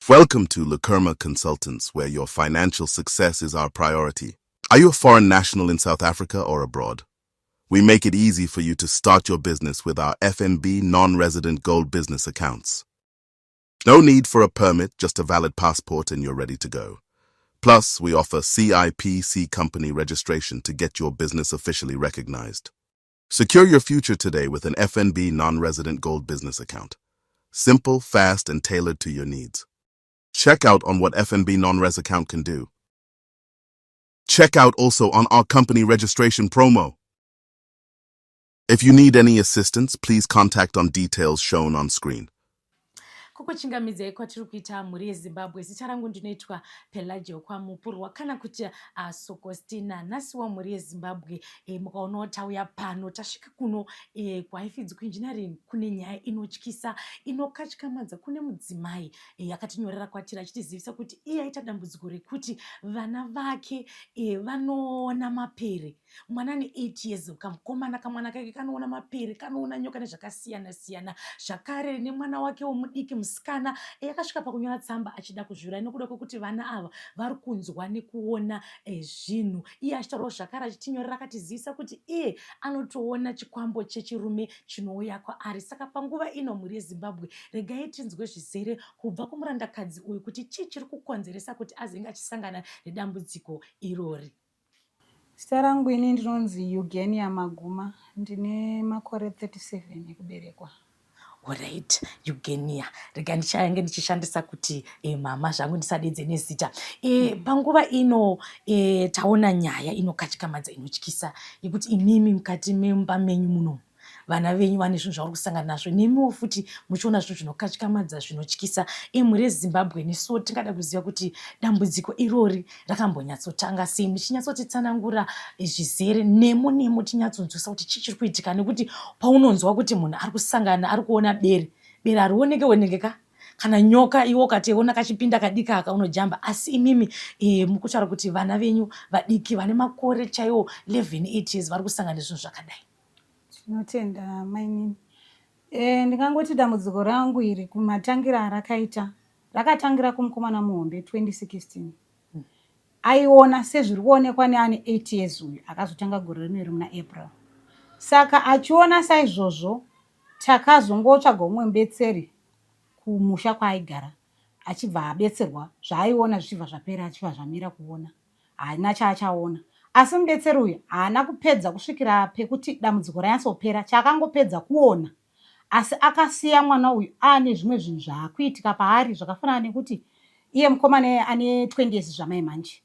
Welcome to Lukuma Consultants, where your financial success is our priority. Are you a foreign national in South Africa or abroad? We make it easy for you to start your business with our FNB non-resident gold business accounts. No need for a permit, just a valid passport and you're ready to go. Plus, we offer CIPC company registration to get your business officially recognized. Secure your future today with an FNB non-resident gold business account. Simple, fast, and tailored to your needs. Check out on what FNB non-res account can do. Check out also on our company registration promo. If you need any assistance, please contact on details shown on screen. Kukuchingamidzai kwatiri kuita, mhuri yeZimbabwe. Zita rangu ndinoitwa Pelagio Kwamupurwa kana kuti Sokostina. Nhasiwo, mhuri yeZimbabwe, mukaonawo tauya pano, tasvika kuno kuHighfields kuEngineering, kune nyaya inotyisa, inokatyamadza. Kune mudzimai akatinyorera kwatiri achitizivisa kuti iye aita dambudziko rekuti vana vake vanoona mapere. Mwana ane 8 years, kamukomana, kamwana kake kanoona mapere, kanoona nyoka nezvakasiyana siyana. Zvakare nemwana wake womudiki musikana akasvika pakunyora tsamba achida kuzviuraya nekuda kwekuti vana ava vari kunzwa nekuona zvinhu. Iye achitaurawo zvakare, achitinyorera, akatizivisa kuti iye anotoona chikwambo chechirume chinouya kwaari. Saka panguva ino, mhuri yeZimbabwe, regai tinzwe zvizere kubva kumurandakadzi uyu kuti chii chiri kukonzeresa kuti azenge achisangana nedambudziko irori. Zita rangu ini ndinonzi Eugenia Maguma. Ndine makore 37 ekuberekwa. Alright, Eugenia, rega ndichange ndichishandisa kuti mama zvangu, ndisadedze nezita. Panguva ino taona nyaya inokatyamadza, inotyisa, yekuti imimi mukati memba menyu muno vana venyu vane zvinhu zvavari kusangana nazvo, nemiwo futi muchiona zvinhu zvinokatyamadza, zvinotyisa. Imhuri yeZimbabwe, nesuwo tingada kuziva kuti dambudziko irori rakambonyatsotanga sei, muchinyatsotitsanangura zvizere nemo nemo, tinyatsonzwisa kuti chii chiri kuitika. Nekuti paunonzwa kuti munhu ari kusangana, ari kuona bere, bere harioneke oneke ka, kana nyoka, iwe ukatoiona kachipinda kadiki aka, unojamba. Asi imimi mukutaura kuti vana venyu vadiki vane makore chaiwo 11, 8 years vari kusangana nezvinhu zvakadai. Tinotenda, mainini. Ndingangoti dambudziko rangu iri, kumatangira arakaita, rakatangira kumukomana muhombe 2016. Aiona sezviri kuonekwa neane 8 years uyu akazotanga gore rino iri muna April. Saka achiona saizvozvo, takazongotsvaga umwe mubetseri kumusha kwaaigara, achibva abetserwa, zvaaiona zvichibva zvapera, achibva zvamira kuona, haana chaachaona. Asi mubetseri uyu haana kupedza kusvikira pekuti dambudziko ranyatsopera. Chaakangopedza kuona, asi akasiya mwana uyu aane zvimwe zvinhu zvaakuitika paari, zvakafanana nekuti iye mukomana ane 20 years zvamai manje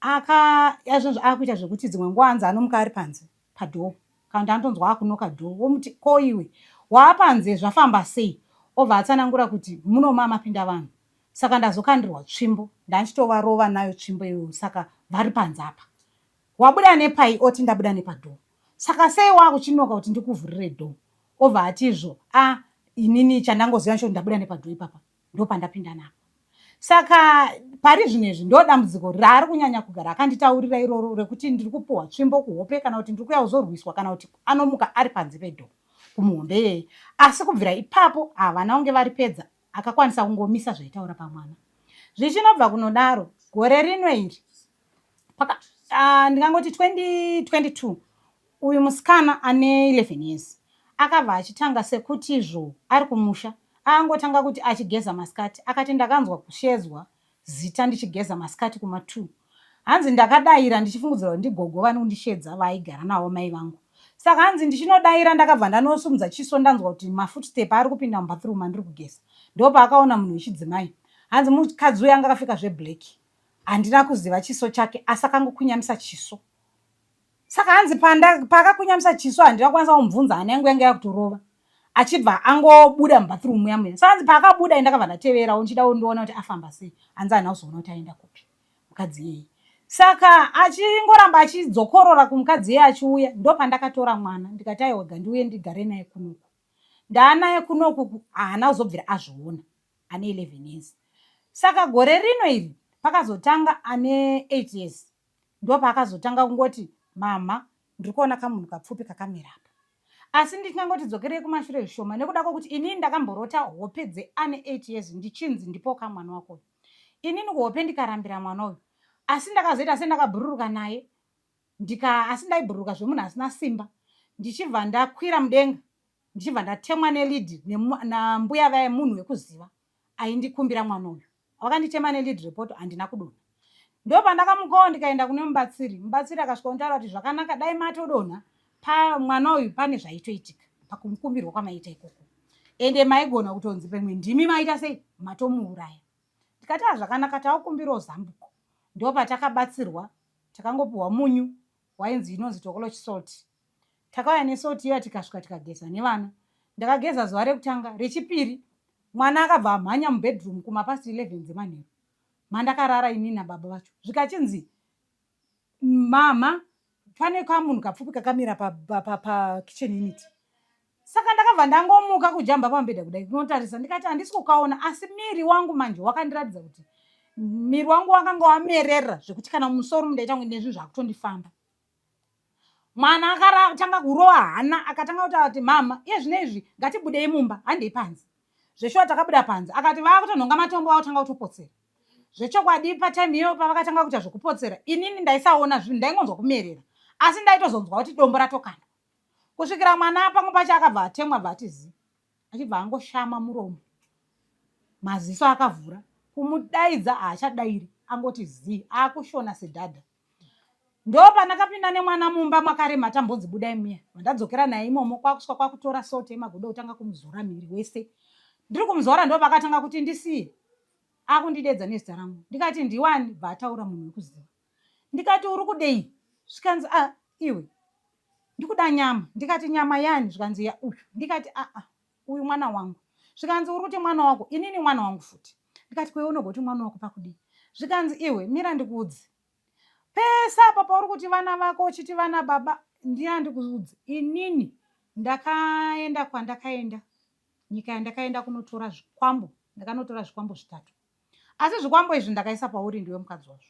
aka azvozvo akuita zvekuti dzimwe nguva anzi anomuka ari panze padoor, kana kuti anotonzwa akunoka door. Womuti, "Ko iwe waapanze, zvafamba sei?" Obva atsanangura kuti munoma mapinda vanhu, saka ndazokandirwa tsvimbo, ndanchitovarova nayo tsvimbo iyoyo, saka vari panze apa. "Wabuda nepai?" Oti, "Ndabuda nepadoor." "Saka sei waakuchinoka kuti ndikuvhurire door?" Obva atizvo, "A, inini chandangoziva ncho ndabuda nepadoor ipapa, ndopandapinda napo." Saka pari zvino izvi ndo dambudziko raari kunyanya kugara akanditaurira iroro, rekuti ndiri kupuhwa tsvimbo kuhope, kana kuti ndiri kuya kuzorwiswa, kana kuti anomuka ari panze pedoor kumuhombe iyeye. Asi kubvira ipapo havana kunge vari pedza, akakwanisa kungomisa zvaitaura pamwana. Zvichinobva kunodaro, gore rino iri ndingangoti 2022, uyu musikana ane 11 years akabva achitanga sekuti izvo ari kumusha, akangotanga kuti achigeza masikati, akati, "Ndakanzwa kushedzwa zita ndichigeza masikati kuma2." Hanzi, "Ndakadayira ndichifungidzira kuti ndigogo vanondishedza vaaigara navo, mai vangu." Saka hanzi, "Ndichinodayira, ndakabva ndanosumudza chiso, ndanzwa kuti mafootstep ari kupinda mubathroom andiri kugeza." Ndopaakaona munhu wechidzimai. Hanzi mukadzi uyu anga akapfeka zveblack, handina kuziva chiso chake, asi akangokunyamisa chiso. Saka hanzi paakakunyamisa chiso, handina kukwanisa kumubvunza, hana yangu yanga yakutorova. Achibva angobuda mubathroom muya muya. Saka hanzi paakabuda, ndakabva ndateverawo ndichida kundoona kuti afamba sei. Hanzi handina kuzoona kuti aenda kupi mukadzi iyeye. Saka achingoramba achidzokorora kumukadzi iyeye achiuya, ndopandakatora mwana ndikati, "Aiwa, ndiuye ndigare naye kunoku." Ndaanaye kunoku, haana kuzobvira azviona ane 11 years. Saka gore rino iri pakazotanga ane 8 years, ndopaakazotanga kungoti, "Mama, ndiri kuona kamunhu kapfupi kakamira apa." Asi ndingangoti dzokerei kumashure zvishoma nekuda kwokuti inini ndakamborota hope dzeane 8 years ndichinzi ndipoka mwana wako uyu. Inini kuhope ndikarambira mwana uyu. Asi ndakazoita sendakabhururuka naye ndika asi ndaibhururuka zvemunhu asina simba ndichibva ndakwira mudenga ndichibva ndatemwa nelead nambuya vaye munhu wekuziva aindikumbira mwana uyu. Vakanditema nelead report handina kudonha. Ndopandakamukawo ndikaenda kune mubatsiri. Mubatsiri akasvika kunditaura kuti zvakanaka dai matodonha pamwana uyu pane zvaitoitika pakumukumbirwa kwamaita ikoko. Ende maigona kutonzi pamwe ndimi maita sei matomuuraya. Ndikati ah zvakanaka takukumbirawo zambuko. Ndopatakabatsirwa takangopiwa munyu wainzi inonzi tokolochi salt. Takauya nesalt iya tikasvika tikageza nevana. Ndakageza zuva rekutanga, rechipiri mwana akabva amhanya mubedroom kumapast 11 dzemanheru mandakarara inini nababa vacho zvikachinzi mhamha pane kamunhu kapfupi kakamira pakitchen pa, pa, pa unit saka ndakabva ndangomuka kujamba pamubhedha kudai kunotarisa ndikati handisi kukaona asi miri wangu manje wakandiratidza kuti miri wangu wakanga wamerera zvekuti kana musoro mundaita kunge nezvinhu zvakutondifamba mwana akatanga kurova hana akatanga kutaura kuti mama iye zvino izvi ngatibudei mumba handei panze zveshuwa takabuda panze akati vakutonhonga matombo vakutanga kutopotsera zvechokwadi patime iyoyo pavakatanga kuita zvekupotsera inini ndaisaona zvinhu ndaingonzwa kumerera asi ndaitozonzwa kuti dombo ratokanda kusvikira mwana pamwe pacho akabva atemwa bva ati zii achibva angoshama muromo maziso akavhura kumudaidza haachadairi angoti zii akushona sedhadha Ndopandakapinda nemwana mumba makarema tambonzi budai muya. Vandadzokera naye imomo kwakuswa kwakutora salt yemagodo kutanga kumuzora miri wese. Ndiri kumuzora ndopakatanga kuti ndisiye. Akundidedza nezita rangu. Ndikati ndiwani bva ataura munhu wekuziva. Ndikati uri kudei? Zvikanzi ah iwe ndikuda nyama. Ndikati nyama yani? Zvikanzi ya uyu. Ndikati ah ah uyu mwana wangu. Zvikanzi uri kuti mwana wako inini mwana wangu futi. Ndikati kwewe unogoti mwana wako pakudii? Zvikanzi iwe mira ndikuudze. Pese apa pauri kuti vana vako uchiti vana baba ndiye andikuudze inini ndakaenda kwandakaenda nyika yandakaenda kunotora zvikwambo ndakanotora zvikwambo zvitatu asi zvikwambo izvi ndakaisa pauri ndiwe mukadzi wazvo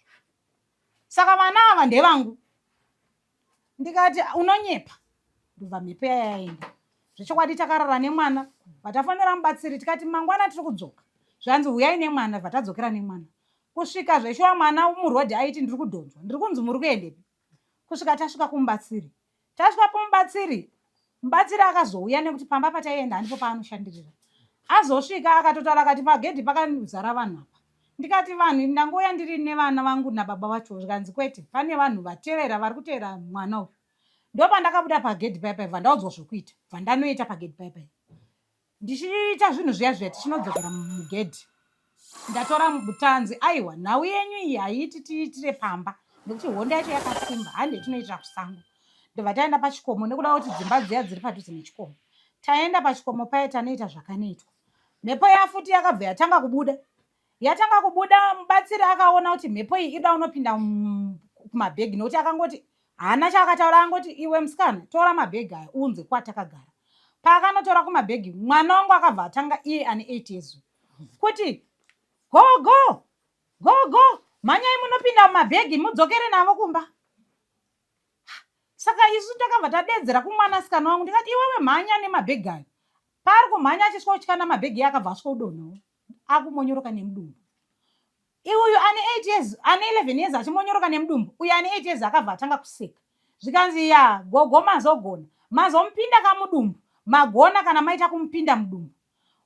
saka vana ava ndevangu ndikati unonyepa ndobva mhepo yaya yaenda zvechokwadi takarara nemwana vatafonera mubatsiri tikati mangwana tiri kudzoka zvanzi huyai nemwana bva tadzokera nemwana kusvika zveshuwa mwana murodhi aiti ndiri kudhonzwa ndiri kunzi muri kuendepi kusvika tasvika kumubatsiri tasvika kumubatsiri mubatsiri akazouya nekuti pamba pataienda handipo paanoshandirira azosvika akatotaura akati pagedhi pakazara vanhu apa ndikati vanhu ndangouya ndiri nevana vangu nababa vacho zvikanzi kwete pane vanhu vatevera vari kutevera mwana uyu ndopandakabuda pagedhi paya paya bva ndaudzwa zvokuita bva ndanoita pagedhi paya paya ndichiita zvinhu zviya zviya tichinodzokera mugedhi ndatora mutanzi aiwa nhau yenyu iyi haiiti tiitire pamba nekuti hondo yacho yakasimba hande tinoitira kusango ndobva taenda pachikomo nekuda kuti dzimba dziya dziri padhuze nechikomo taenda pachikomo paye tanoita zvakanoitwa mhepo yafuti yakabva yatanga kubuda yatanga kubuda mubatsiri akaona kuti mhepo iyi ida unopinda kumabhegi nokuti akangoti haana chaakataura angoti iwe musikana tora mabhegi aya uunze kwatakagara paakanotora kumabhegi mwana wangu akabva atanga iye ane 8 years kuti gogo gogo mhanyai munopinda mumabhegi mudzokere navo kumba saka isu takabva tadedzera kumwanasikana wangu ndikati iwewe mhanya nemabhegi ayo paari kumhanya achiswa kutyana mabhegi iye akabva aswa kudonhawo akumonyoroka nemudumbu uyu ane 8 years ane 11 years achimonyoroka nemudumbu uyu ane 8 years akabva atanga kuseka zvikanzi ya gogo mazogona mazomupinda kamudumbu magona kana maita kumupinda mudumbu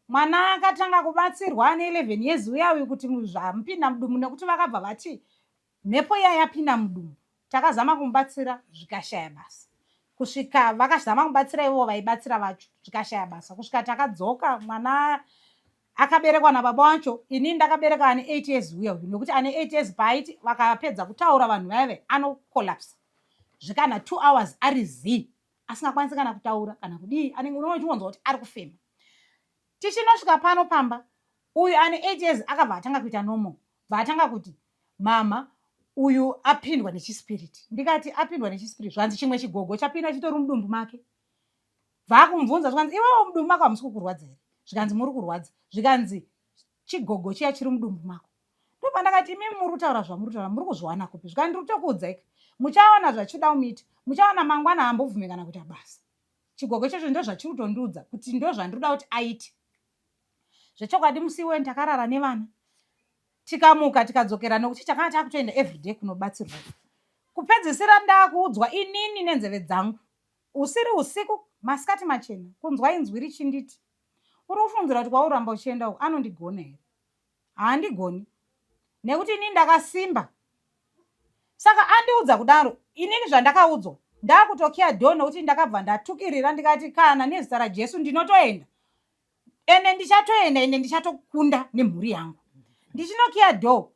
mwana akatanga kubatsirwa ane 11 years uya uyu kuti zvamupinda mudumbu nekuti vakabva vati mhepo iya yapinda mudumbu takazama kumubatsira zvikashaya basa kusvika vakazama kubatsira ivo vaibatsira vacho zvikashaya basa kusvika takadzoka mwana akaberekwa nababa wacho ini ndakabereka ane 8 years uya uyu nekuti ane 8 years paaiti vakapedza kutaura vanhu vaive anocollapsa zvikana 2 hours ari zii asingakwanisi kana kutaura kana kudii anenge unochiwanzwa kuti ari kufema tichinosvika pano pamba uyu ane 8 years akabva atanga kuita normal bva atanga kuti mama uyu apindwa nechispiriti ndikati apindwa nechispiriti zvanzi chimwe chigogo chapinda chitori mudumbu make bvaakumubvunza zvikanzi iwewo mudumbu mako hamusi kukurwadza here zvikanzi muri kurwadza zvikanzi chigogo chiya chiri mudumbu mako ndopandakati imimi muri kutaura zvamuri kutaura muri kuzviwana kupi zvikanzi ndiri kutokuudza ika muchaona zvachida umuita muchaona mangwana hambobvume kana kuita basa. Chigogo ichocho ndozvachiri kutondiudza kuti ndozvandinoda kuti aite. Zvechokwadi musi iwoyo ndakarara nevana tikamuka tikadzokera nokuti takanga takutoenda everyday kunobatsirwa. Kupedzisira ndakuudzwa inini nenzeve dzangu usiri usiku masikati machena kunzwa inzwi richinditi uri kufungidzira kuti kwauramba uchienda uku anondigona here? Haandigoni nekuti inini ndakasimba. Saka andiudza kudaro inini zvandakaudzwa ndakutokiya door nokuti ndakabva ndatukirira ndikati kana nezita raJesu ndinotoenda ende ndichatoenda ende ndichatokunda nemhuri yangu. Ndichinokiya door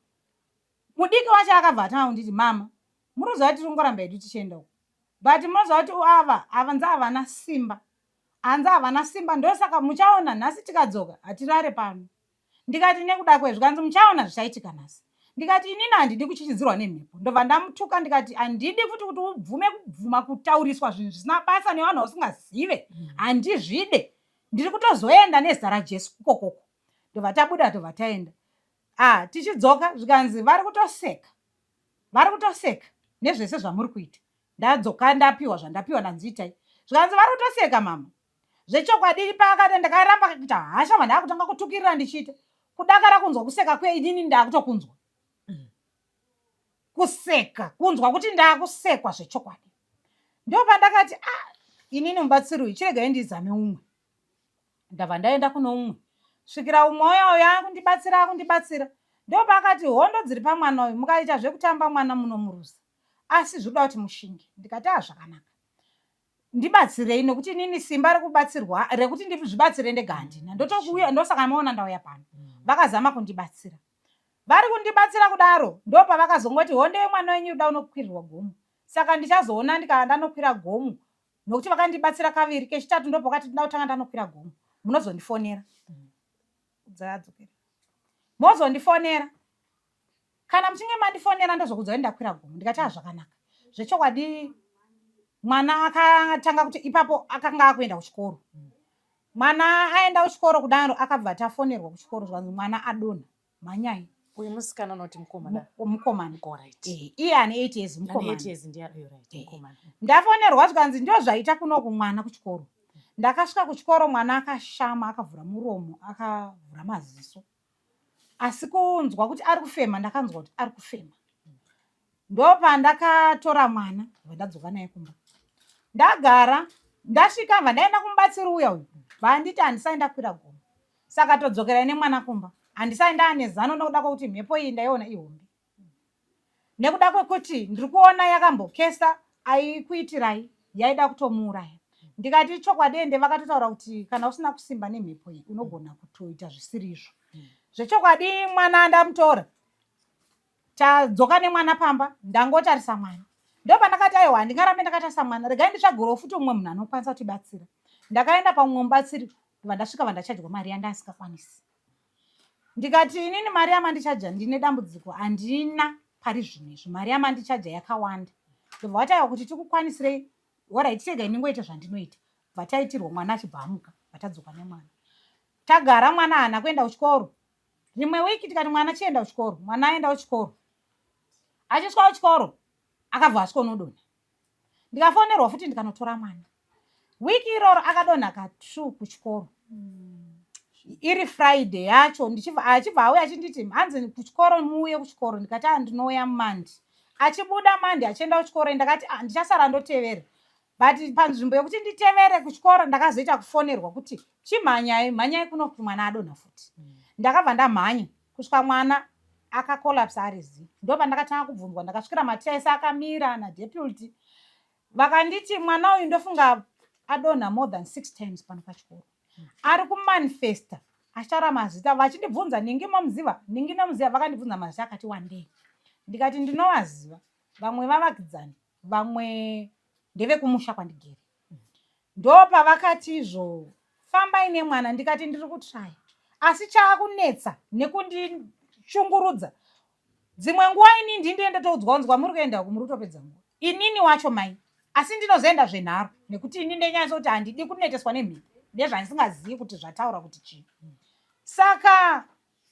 mudiki wacho akabva atanga kunditi mama munoziva kuti tiri kungoramba hedu tichienda uku but munoziva kuti ava avanzi havana simba hanzi havana simba ndosaka muchaona nhasi tikadzoka hatirare pano. Ndikati nekuda kwei zvikanzi muchaona zvichaitika nhasi. Ndikati inini handidi kuchichidzirwa nemhepo. Ndobva ndamutuka ndikati handidi futi kuti ubvume kubvuma kutauriswa zvinhu zvisina basa nevanhu vausingazive. Handizvide. Ndiri kutozoenda nezita raJesu ikokoko. Ndobva tabuda tobva taenda. Ah tichidzoka zvikanzi vari kutoseka. Vari kutoseka nezvese zvamuri kuita. Ndadzoka ndapiwa zvandapiwa ndanzi itai. Zvikanzi vari kutoseka mama. Zvechokwadi paakati ndakaramba kuita hasha vanhu akutanga kutukirira ndichiita kudakara kunzwa kuseka kwe inini ndakutokunzwa. Kuseka kunzwa kuti ndakusekwa zvechokwadi. Ndopandakati ah inini mubatsiri uyu chiregai ndizame umwe. Ndabva ndaenda kuno umwe. Svikira umwe uya uya akundibatsira akundibatsira. Ndopaakati hondo dziri pamwana uyu mukaita zvekutamba mwana munomuruza. Asi zvinoda kuti mushinge. Ndikati ah zvakanaka. Ndibatsirei nokuti inini simba rekubatsirwa rekuti ndizvibatsire ndega handina. Ndotokuuya ndosaka maona ndauya pano. Vakazama kundibatsira. Vari kundibatsira kudaro ndopavakazongoti hondo yemwana wenyu iri kuda kunokwirirwa gomo. Saka ndichazoona ndikava ndanokwira gomo nokuti vakandibatsira kaviri kechitatu ndopakati ndinoda kutanga ndanokwira gomo. Munozondifonera. Dzadzokera. Mozondifonera. Kana muchinge mandifonera ndozokuudzai ndakwira gomo. Ndikati ah zvakanaka. Zvechokwadi mwana akatanga kuti ipapo akanga akuenda kuchikoro. Mwana aenda kuchikoro kudaro akabva tafonerwa kuchikoro zvikanzi mwana adonha. Mhanyai. Uyu musikana unoti mukomana. Mukomana. Alright. Eh, iye ane 8 years mukomana. Ane 8 years ndiye right, eh. mukomana. Ndafonerwa zvikanzi ndio zvaita kunoku mwana kuchikoro. Ndakasvika kuchikoro mwana akashama akavhura muromo akavhura maziso. Asi kunzwa kuti ari kufema ndakanzwa kuti ari kufema. Ndopandakatora mwana vandadzoka naye kumba. Ndagara ndasvika vandaenda kumubatsiri uya uyu vanditi handisai ndakwira gomo. Saka todzokerai nemwana kumba. Handisai ndaane zano nokuda kwekuti mhepo iyi ndaiona ihombe. Nekuda kwekuti ndiri kuona yakambokesa aikuitirai yaida kutomuuraya. Ndikati ichokwadi ende vakatotaura kuti kana usina kusimba nemhepo iyi unogona kutoita zvisiri izvo. Zvechokwadi mwana ndamutora tadzoka nemwana pamba ndangotarisa mwana ndopandakati aiwa handingarambe ndakatarisa mwana regai nditsvagirewo futi umwe munhu anokwanisa kutibatsira. Ndakaenda paumwe mubatsiri vandasvika vandachajwa mari yandasingakwanisi. Ndikati inini mari yamandichaja ndine dambudziko handina pari zvino izvi mari yamandichaja yakawanda. Ndobva vati aiwa kuti tikukwanisirei horaiti regai ndingoita zvandinoita. Bva taitirwa mwana achibva amuka bva tadzoka nemwana. Tagara mwana haana kuenda kuchikoro. Rimwe wiki tikati mwana chienda kuchikoro mwana aenda kuchikoro. Achisvika kuchikoro akabva asvika unodonha. Ndikafonerwa futi ndikanotora mwana. Wiki iroro akadonha ka2 kuchikoro. Iri Friday yacho ndichibva achibva auya achinditi hanzi kuchikoro muuye kuchikoro ndikati ah ndinouya Monday. Achibuda Monday achienda kuchikoro ndakati ah ndichasara ndotevera. But panzvimbo yekuti nditevere kuchikoro ndakazoita kufonerwa kuti chimhanyai mhanyai kuno kuti mwana adonha futi. Ndakabva ndamhanya kusvika mwana akakolapsa ari zii. Ndopandakatanga kubvunzwa ndakasvikira maticha akamira nadeputy vakanditi mwana uyu ndofunga adonha more than 6 times pano pachikoro. Ari kumanifesta achitaura mazita vachindibvunza ningi momuziva ningi nomuziva vakandibvunza mazita akati wandei. Ndikati ndinovaziva vamwe vavakidzani vamwe ndevekumusha kwandigere. Ndopavakati izvo fambai nemwana ndikati ndiri kutraya asi chaakunetsa nekundishungurudza dzimwe nguva ini ndindiye ndotoudzwa unzwa muri kuenda uku muri kutopedza nguva inini wacho mai asi ndinozoenda zvenharo nekuti ini ndenyatso kuti handidi kuneteswa nemhepo ndezvandisingazivi kuti zvataura kuti chii. Saka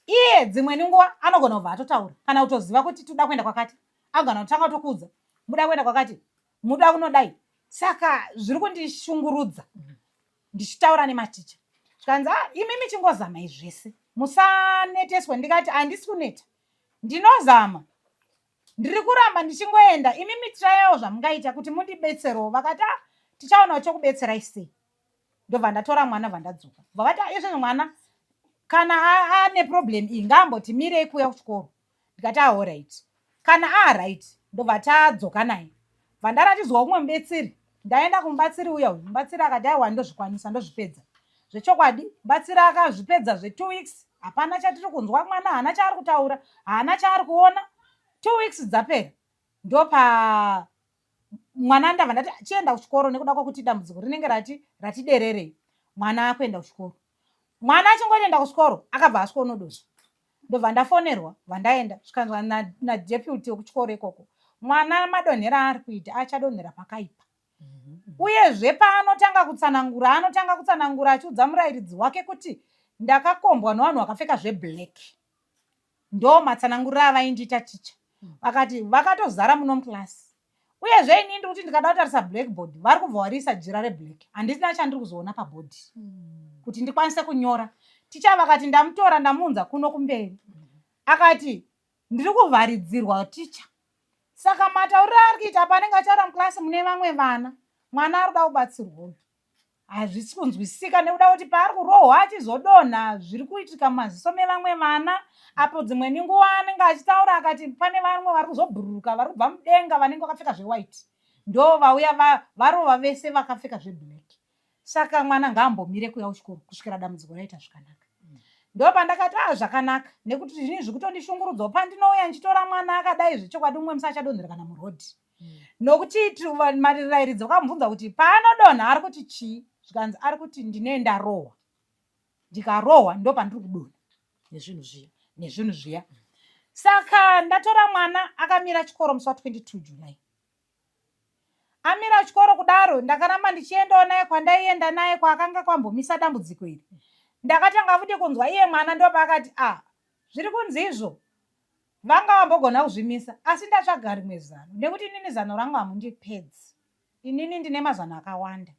iye dzimweni nguva anogona kubva atotaura kana kutoziva kuti toda kuenda kwakati agona kutanga kutokuudza muda kuenda kwakati muda kunodai. Saka zviri kundishungurudza ndichitaura nematicha, zvikanzi, ah, imimi chingozamai zvese, musaneteswe. Ndikati handisi kuneta, ndinozama, ndiri kuramba ndichingoenda, imimi tirayawo zvamungaita kuti mundibetserewo. Vakati, ah, tichaonawo chokubetserai sei. Ndobva ndatora mwana, bva ndadzoka, bva vati, ah, izvezvi mwana kana ane problem iyi ngaamboti mirei kuuya kuchikoro. Ndikati, ah, alright, kana aright. Ndobva tadzoka naye, bva ndaratidzwa umwe mubatsiri. Ndaenda kumubatsiri uya uyu, mubatsiri akati, aiwa, ndozvikwanisa, ndozvipedza. Zvechokwadi mubatsiri akazvipedza zve2 weeks, hapana chatiri kunzwa, mwana haana chaari kutaura, haana chaari kuona. 2 weeks dzapera, ndopa mwana ndabva ndati chienda kuchikoro, nekuda kwekuti dambudziko rinenge rati ratidererei. Mwana akuenda kuchikoro, mwana achingoenda kuchikoro akabva asvika unodonha. Ndobva ndafonerwa, vandaenda, zvikanzwa nadeputy wekuchikoro ikoko, mwana madonhero aari kuita achadonhera pakaipa. Uyezve paanotanga kutsanangura, anotanga kutsanangura achiudza murayiridzi wake kuti ndakakombwa nevanhu vakapfeka zveblack. Ndo matsananguriro avaindiita ticha. Vakati vakatozara muno muclass. Uyezve inini ndiri kuti ndikada kutarisa blackboard, vari kubva variisa jira reblack, handisina chandiri kuzoona pabhodhi kuti ndikwanise kunyora. Ticha vakati ndamutora, ndamuunza kuno kumberi. Akati ndiri kuvharidzirwa ticha. Saka matauriro aari kuita panenge achitaura muclass mune vamwe vana, mwana ari kuda kubatsirwa uyu, hazvisi kunzwisisika, nekuda kuti paari kurohwa achizodonha zviri kuitika mumaziso mevamwe vana. Apo dzimweni nguva anenge achitaura akati pane vamwe vari kuzobhururuka, vari kubva mudenga, vanenge vakapfeka zvewhite, ndo vauya varova vese vakapfeka zveblack. Saka mwana ngaambomire kuuya kuchikoro kusvikira dambudziko raita zvakanaka. Ndo pandakati, a, zvakanaka, nekuti zvinhu zviri kutondishungurudzawo pandinouya ndichitora mwana akadai. Zvechokwadi umwe musi achadonhera kana murodhi, nokuti marirayiridzi vakamubvunza kuti paanodonha ari kuti chii, zvikanzi ari kuti ndinoenda rohwa, ndikarohwa ndo pandiri kudonha. Nezvinhu zviya. Nezvinhu zviya. Saka ndatora mwana, akamira chikoro musi wa22 July. Amira chikoro kudaro, ndakaramba ndichiendawo naye kwandaienda naye kwaakanga kwambomisa dambudziko iri. Ndakatanga futi kunzwa iye mwana, ndopaakati, a, zviri kunzi izvo vanga vambogona kuzvimisa, asi ndatsvaga rimwe zano, nekuti inini zano rangu hamundipedzi, inini ndine mazano akawanda.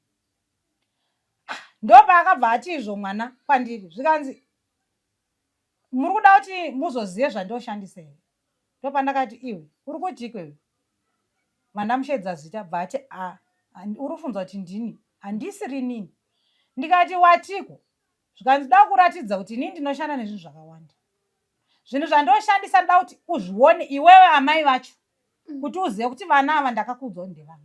Ah, ndopaakabva ati izvo mwana kwandiri, zvikanzi, muri kuda kuti muzozive zvandoshandisa here? Ndopandakati, iwe uri kutiko iwe? Vandamushedza zita, bva ati, a, uri kufunza kuti ndini? Handisi rinini. Ndikati, watiko? Zvikanzi, da kuratidza kuti inini ndinoshanda nezvinhu zvakawanda, zvinhu zvandoshandisa ndoda kuti uzvione iwewe amai vacho, kuti uzive kuti vana ava ndakakuudza kuti ndevana.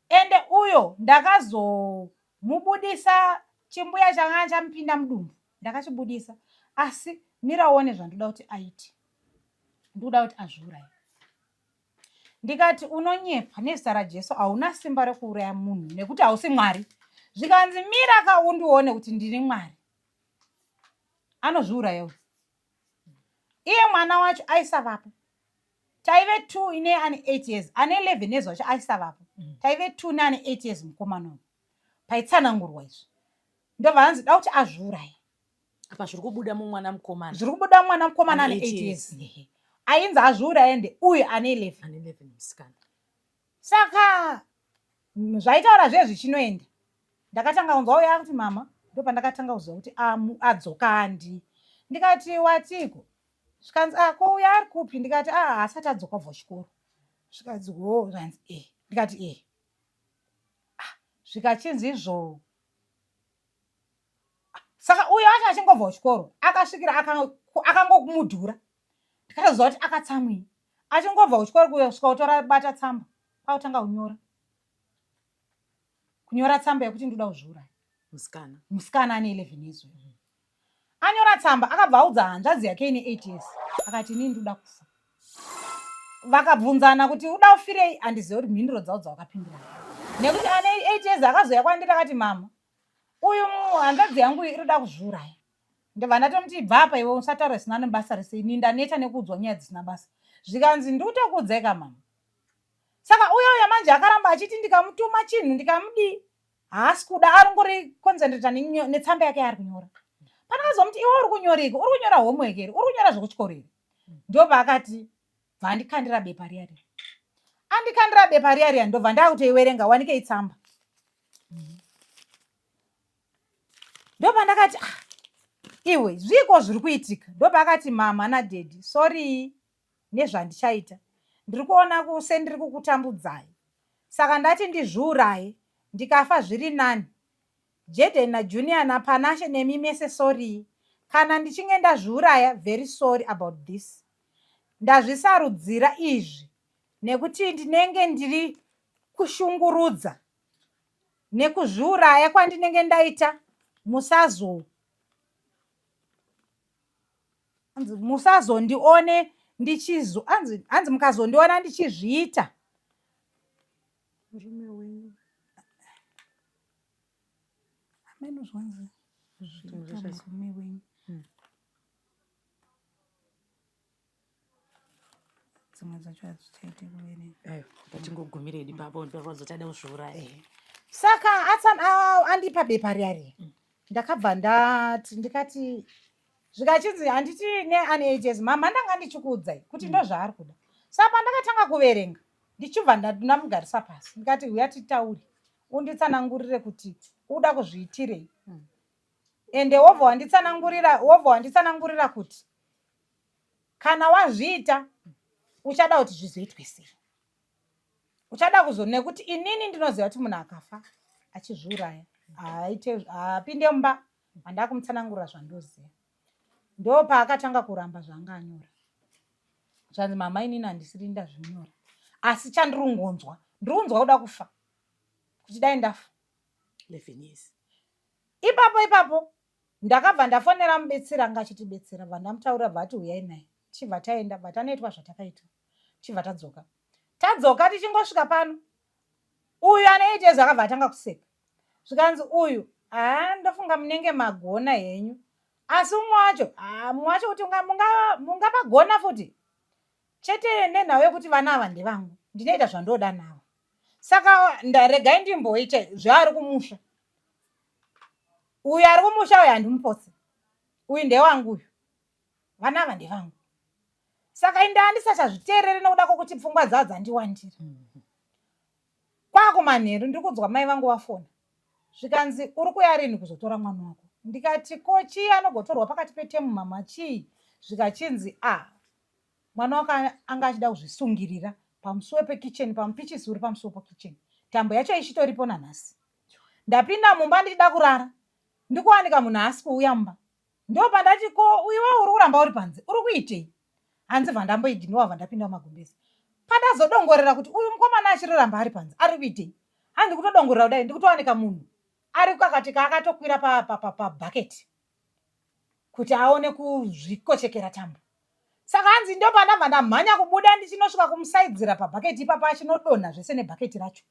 Ende uyo ndakazomubudisa chimbuya changa chamupinda mudumbu, ndakachibudisa, asi mira uone zvandoda kuti aite, ndikuda kuti azviuraye. Ndikati, unonyepa, nezita raJesu hauna simba rekuuraya munhu nekuti hausi Mwari. Zvikanzi, mira ka undione kuti ndiri Mwari. Anozviuraya uyu. Iye mwana wacho aisavapo, taive two, ine ane 8 years, ane 11 years wacho aisavapo. Taive two neane 8 years mukomana uyu paitsanangurwa izvi. Ndobva hanzi da kuti azviuraye. Apa zviri kubuda mumwana mukomana. Zviri kubuda mumwana mukomana ane 8 years, ainzi azviuraye nde uyu ane 11. Ane 11 musikana. Saka zvaitaura zve zvichinoenda, ndakatanga kunzwa uyo akuti mama. Ndopandakatanga kuziva kuti adzoka andi. Ndikati, watiko? Zvikanzi, a, ko uyo ari kupi? Ndikati, a, haasati adzoka kubva kuchikoro. Zvikanzi, ho. Zvikanzi, e. Ndikati, e. Ah, zvikachinzi izvo, saka uyo acho achingobva kuchikoro akasvikira akangomudhura. Ndikatoziva kuti akatsamwii. Achingobva kuchikoro kusvika kutora bata tsamba, kwakutanga kunyora tsamba yekuti ndoda kuzviuraya. Musikana. Musikana ane 11 years uyu anyora tsamba, akabva audza hanzvadzi yake ine 8 years, akati, inini ndoda kufa. Vakabvunzana kuti uda kufirei, handizive kuti mhinduro dzavo dzavakapindurana, nekuti ane 8 years akazouya kwandiri akati, mama, uyu hanzvadzi yangu iyi iri kuda kuzviuraya. Ndobva ndatomuti, bva apa iwe, usataura zvisina nebasa rese, ini ndaneta nekuudzwa nyaya dzisina basa. Zvikanzi, ndikutokuudzai ka, mama. Saka uya uya manje akaramba achiti ndikamutuma chinhu, ndikamudii, haasi kuda, arongori concentrata netsamba yake yaari kunyora. Pandakazomuti, iwe uri kunyoriko? Uri kunyora homework here? Uri kunyora zvekuchikoro here? Ndobva akati, bva andikandira bepa riya riya. Andikandira bepa riya riya ndobva ndakutoiwerenga wanike itsamba. Ndopandakati ah, iwe zviiko zviri kuitika? Ndopaakati mama nadaddy sorry nezvandichaita. Ndiri kuona sendiri kukutambudzai. Saka ndati ndizviuraye ndikafa zviri nani. Jaden naJunior naPanashe nemi mese sorry. Kana ndichinge ndazviuraya very sorry about this. Ndazvisarudzira izvi nekuti ndinenge ndiri kushungurudza nekuzviuraya kwandinenge ndaita musazo hanzi musazondione ndichizo hanzi hanzi mukazondiona ndichizviita Murume wenyu. Hameno zvanzi zviita murume wenyu. Dzimwe dzacho hadzichaite kuverenga. Ayo, ngatingogumire hedu ipapo ndorwadzo tada kuzviuraya. Eh. Saka atsan andipa bepa riya riya. Ndakabva ndati ndikati zvikachinzi handiti neane ages mama ndanga ndichikuudzai kuti ndozvaari kuda. Saka pandakatanga kuverenga ndichibva ndamugarisa pasi ndikati huya titaure unditsanangurire kuti uda kuzviitirei ende wobva wanditsanangurira wobva wanditsanangurira kuti kana wazviita uchada kuti zvizoitwe sei uchada kuzo nekuti inini ndinoziva kuti munhu akafa achizviuraya haaite haapinde mumba handakumutsanangurira zvandoziva ndopaakatanga kuramba zvaanga anyora zvanzi mama inini handisiri ndazvinyora asi chandiri kungonzwa ndiri kunzwa kuda kufa kuti dai ndafa 11 years ipapo ipapo ndakabva ndafonera mubetseri anga achitibetsera bva ndamutaurira bva ati huyai naye tichibva taenda bva tanoitwa zvatakaitwa tichibva tadzoka tadzoka tichingosvika pano uyu ane 8 years akabva atanga kuseka zvikanzi uyu haa ndofunga munenge magona henyu asi umwe wacho haa mumwe wacho kuti mungapagona futi chete nenhau yekuti vana ava ndevangu ndinoita zvandoda navo saka regai ndimboita zvaari kumusha uyu ari kumusha uyu handimupotse uyu ndewangu uyu vana ava ndevangu saka indaa ndisachazviteerere nokuda kwokuti pfungwa dzava dzandiwandira kwakumanheru ndiri kunzwa mai vangu vafona zvikanzi uri kuya rini kuzotora mwana wako ndikati ko chii anogotorwa pakati petemu mama chii zvikachinzi a ah, mwana wako anga achida kuzvisungirira pamusuwo pekicheni pamupichisi uri pamusuwo pekicheni tambo yacho ichitoripo nanhasi ndapinda mumba ndichida kurara ndikuwanika munhu haasi kuuya mumba ndopandati ko iwe uri kuramba uri panze uri kuitei hanzi bva ndamboiginowa bva ndapinda mumagumbezi pandazodongorera kuti uyu mukomana achiriramba ari panze ari kuitei hanzi kutodongorera kudai ndikutowanika munhu ari kakati kaakatokwira pabhaketi kuti aone kuzvikochekera tambo saka hanzi ndopandabva ndamhanya kubuda ndichinosvika kumusaidzira pabhaketi ipapa achinodonha zvese nebhaketi racho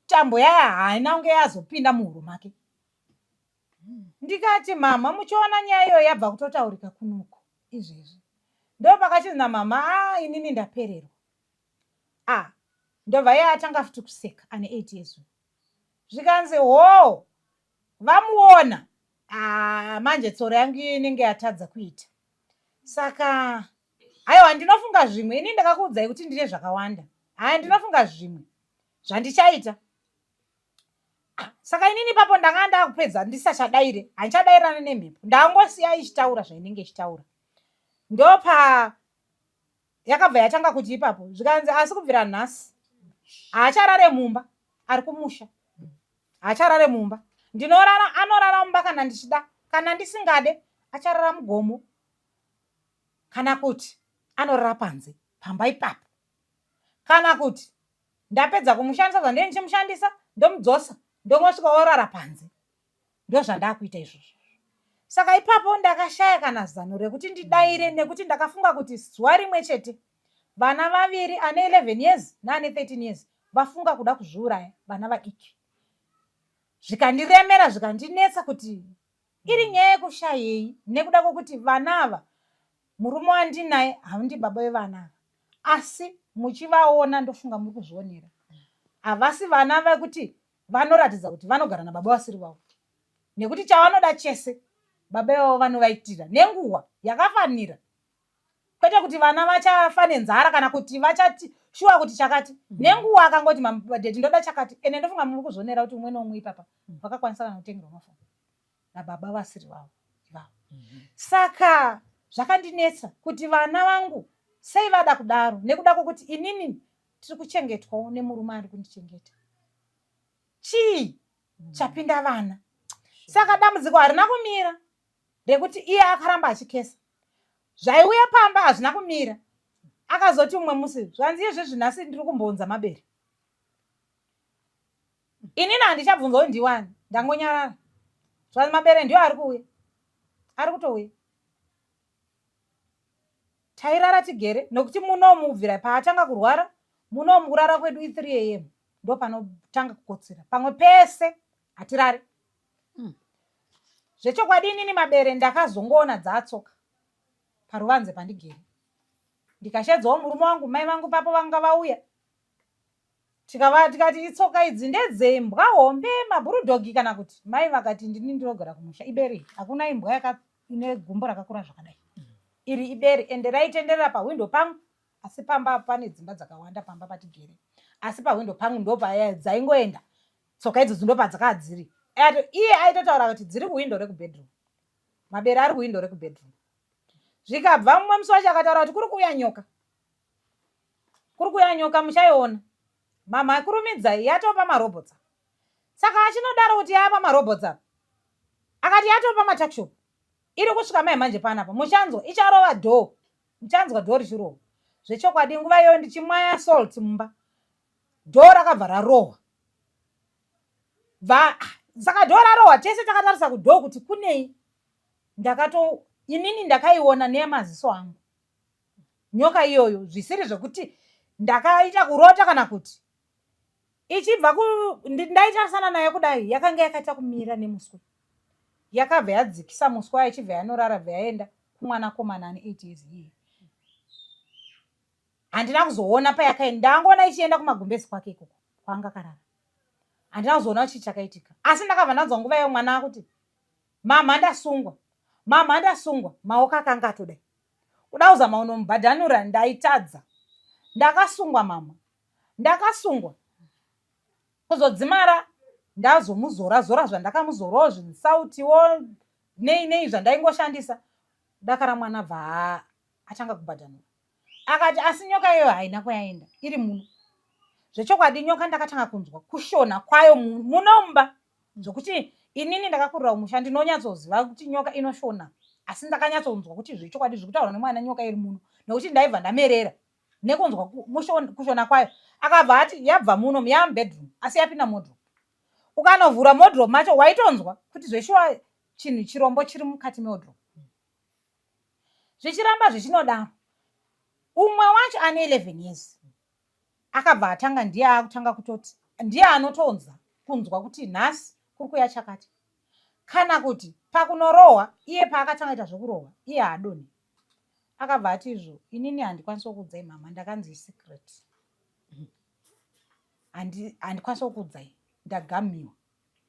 tambo yaya haina kunge yazopinda muhuro make ndikati mama muchiona nyaya iyoyo yabva kutotaurika kunoku izvezvi ndopakachinzi namama a ah, inini ndapererwa a ah, ndobva iye atanga futi kuseka ane 8 years zvikanzi hoo vamuona ah, manje tsoro yangu iyo inenge yatadza kuita saka aiwa ndinofunga zvimwe ini ndakakuudzai kuti ndine zvakawanda haya ndinofunga zvimwe zvandichaita ah, saka inini ipapo ndanga ndakupedza ndisachadaire handichadairana nemhepo ndangosiya ichitaura zvainenge ichitaura ndopa yakabva yatanga kuti ipapo zvikanzi asi kubvira nhasi haacharare mumba ari kumusha haacharare mumba ndinorara anorara mumba kana ndichida kana ndisingade acharara mugomo kana kuti anorara panze pamba ipapo kana kuti ndapedza kumushandisa zvandee ndichimushandisa ndomudzosa ndongosvika orara panze ndozvandakuita izvozvo saka ipapo ndakashaya kana zano rekuti ndidaire nekuti ndakafunga kuti zuva rimwe chete vana vaviri ane 11 years neane 13 years vafunga kuda kuzviuraya vana vadiki zvikandiremera zvikandinetsa kuti iri nyaya yekushayei nekuda kwokuti vana ava murume wandinaye haundi baba vevana ava asi muchivaona ndofunga muri kuzvionera havasi vana vekuti vanoratidza kuti vanogara nababa vasiri vavo nekuti chavanoda chese baba ivavo vanovaitira nenguva yakafanira. Kwete kuti vana vachafa nenzara kana kuti vachati shuwa kuti chakati. Nenguva akangoti madhedhi ndoda chakati, ende ndofunga muri kuzvionera kuti umwe neumwe ipapa vakakwanisa kana kutengerwa mafoni nababa vasiri vavo ivavo. Saka zvakandinetsa kuti vana vangu sei vada kudaro, nekuda kwokuti inini tiri kuchengetwawo nemurume ari kundichengeta. Chii chapinda vana? Saka dambudziko harina kumira rekuti iye akaramba achikesa. Zvaiuya pamba hazvina kumira. Akazoti umwe musi zvanzi izvezvi nhasi ndiri kumbounza mabere. Inini handichabvunza kuti ndiwani, ndangonyarara. Zvanzi mabere ndiyo ari kuuya, ari kutouya. Tairara tigere nokuti munomu kubvira paatanga kurwara munomu kurara kwedu i3 am ndo panotanga kukotsira, pamwe pese hatirare. Zvechokwadi inini mabere ndakazongoona dzaatsoka paruvanze pandigere, ndikashedzawo murume wangu, mai vangu papo vanga vauya, tikati itsoka idzi ndedzembwa hombe mabhurudhogi kana kuti mai vakati ndini ndinogara kumusha, ibere, hakuna imbwa ine gumbo rakakura zvakadai. Iri ibere, ende raitenderera pahwindo pangu, asi pamba pane dzimba dzakawanda pamba patigere, asi pahwindo pangu ndopадzaingoenda tsoka idzodzo, ndopadzakava dziri. Iye aitotaura kuti dziri kuhwindo rekubedroom, mabere ari kuhwindo rekubedroom. Zvikabva mumwe musi wacho akataura kuti kuri kuuya nyoka, kuri kuuya nyoka, muchaiona mama, kurumidzai, yatopa marobotsa. Saka achinodaro kuti yapa marobotsa, akati yatopa matuckshop, iri kusvika mai manje panapa, muchanzwa icharova door, muchanzwa door richirova. Zvechokwadi nguva iyoyo ndichimwaya salt mumba, door rakabva rarohwa. Bva saka door rarohwa, tese takatarisa kudoor kuti kunei. Ndakato inini ndakaiona nemaziso angu nyoka iyoyo, zvisiri zvekuti ndakaita kurota kana kuti ichibva ndaitarisana nayo kudai, yakanga yakaita kumira nemuswe, yakabva yadzikisa muswe wayo, ichibva yanorara, bva yaenda kumwanakomana ane 8 years iye. Handina kuzoona payakaenda, ndangoona ichienda kumagumbezi kwake ikoko kwaanga akarara. Handina kuzoona chii chakaitika, asi ndakabva ndanzwa nguva iyo mwana akuti, "Mama, ndasungwa, mama, ndasungwa." Maoko akanga atodai kuda kuzama kunomubhadhanura, ndaitadza. "Ndakasungwa mama, ndakasungwa." Kuzodzimara ndazomuzora zora zvandakamuzorawo, zvinsautiwo nei nei zvandaingoshandisa, dakara mwana bva atanga kubhadhanura. Akati asi nyoka iyoyo haina kwayaenda, iri muno. Zvechokwadi nyoka ndakatanga kunzwa kushona kwayo munomba, zvokuti inini ndakakurira kumusha, ndinonyatsoziva kuti nyoka inoshona, asi ndakanyatsonzwa kuti zvechokwadi zviri kutaurwa nemwana, nyoka iri muno, nekuti ndaibva ndamerera nekunzwa kushona kwayo. Akabva ati yabva muno, yamubedroom, asi yapinda muwardrobe. Ukanovhura muwardrobe macho waitonzwa kuti zveshuwa chinhu chirombo chiri mukati mewardrobe. Zvichiramba zvichinodaro, umwe wacho ane 11 years akabva atanga, ndiye akutanga kutoti ndiye anotonza kunzwa kuti nhasi kuri kuya chakati, kana kuti pakunorohwa. Iye paakatanga ita zvokurohwa, iye haadoni. Akabva ati izvo, "Inini handikwanisi kukuudzai mama, ndakanzi secret, handikwanisi kukuudzai, ndagamiwa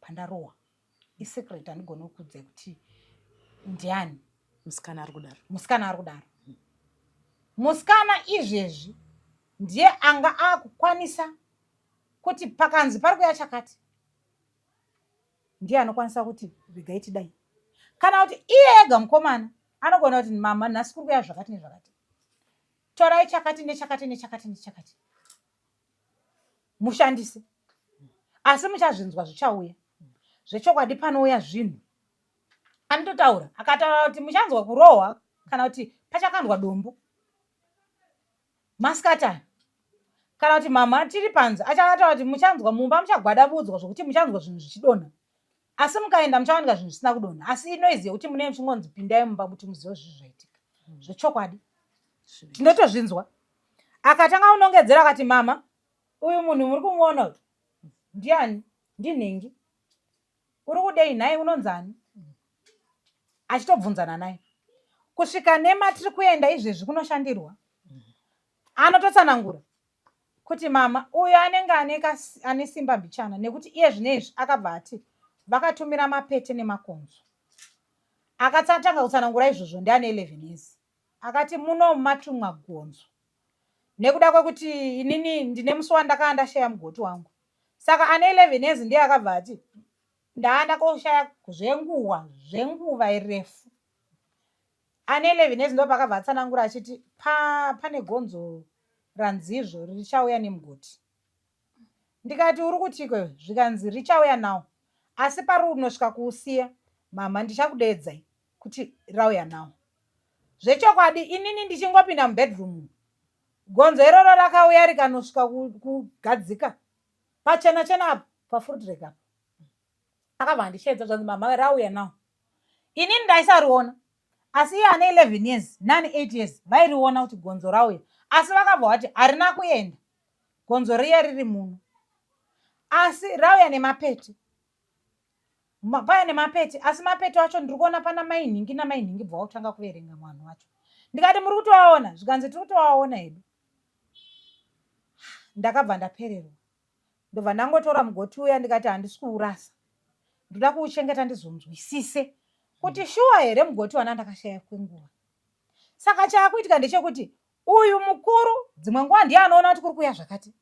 pandarohwa, isecret, handigoni kukuudzai kuti ndiani." Musikana ari kudaro? Musikana ari kudaro. Musikana izvezvi ndiye anga akukwanisa kuti pakanzi pari kuya chakati, ndiye anokwanisa kuti regai tidai, kana kuti iye ega mukomana anogona kuti, "Mama, nhasi kuri kuya zvakati nezvakati, torai chakati nechakati nechakati nechakati mushandise, asi muchazvinzwa zvichauya." Zvechokwadi panouya zvinhu, anototaura, akataura kuti muchanzwa kurohwa kana kuti pachakandwa dombo masikatani, kana kuti mama tiri panze, achakataura kuti muchanzwa mumba muchagwadabudzwa zvokuti muchanzwa zvinhu zvichidonha, asi mukaenda muchawanika zvinhu zvisina kudonha, asi inoizi yekuti munenge muchingonzi pindai mumba kuti muzive zvinhu zvaitika. Zvechokwadi tinotozvinzwa. Akatanga kunongedzera akati, "Mama, uyu munhu muri kumuona uyu ndiani? Ndinhingi. Uri kudei nhai? Unonzani?" Achitobvunzana naye kusvika nematiri kuenda izvezvi kunoshandirwa. Anototsanangura kuti mama uyo anenge ane simba mbichana, nekuti iye zvinezvi akabva ati vakatumira mapete nemakonzo. Akatanga kutsanangura izvozvo ndiane 11 years. Akati muno matumwa gonzo nekuda kwekuti inini ndine musi wandakanga ndashaya mugoti wangu. Saka ane 11 years ndiye akabva ati ndaanda koshaya zvenguva zvenguva refu. Ane 11 years ndopakabva atsanangura achiti pa, pane gonzo ranzizvo richauya nemugoti. Ndikati uri kutiiko iwe? Zvikanzi richauya nawo asi parunosvika kuusiya mhamha ndichakudeedzai kuti rauya nawo. Zvechokwadi inini ndichingopinda mubedroom gonzo iroro rakauya rikanosvika kugadzika pachena chena apo pafruit rack apo. Akabva andisheedza zvanzi mhamha rauya nawo. Inini ndaisariona asi iye ane 11 years nani 8 years vairiona kuti gonzo rauya asi vakabva vati harina kuenda gonzo riya riri muno asi rauya nemapete paya nemapete asi mapete acho ndiri kuona pana mai nhingi namai nhingi bva wakutanga kuverenga mwanhu wacho ndikati muri kutoaona zvikanzi tiri kutoaona hedu ndakabva ndapererwa ndobva ndangotora mugoti uya ndikati handisi kuurasa ndoda kuuchengeta ndizonzwisise kuti shuwa here mugoti wana ndakashaya kwenguva saka chaakuitika ndechekuti uyu mukuru dzimwe nguva ndiye anoona kuti kuri kuuya zvakati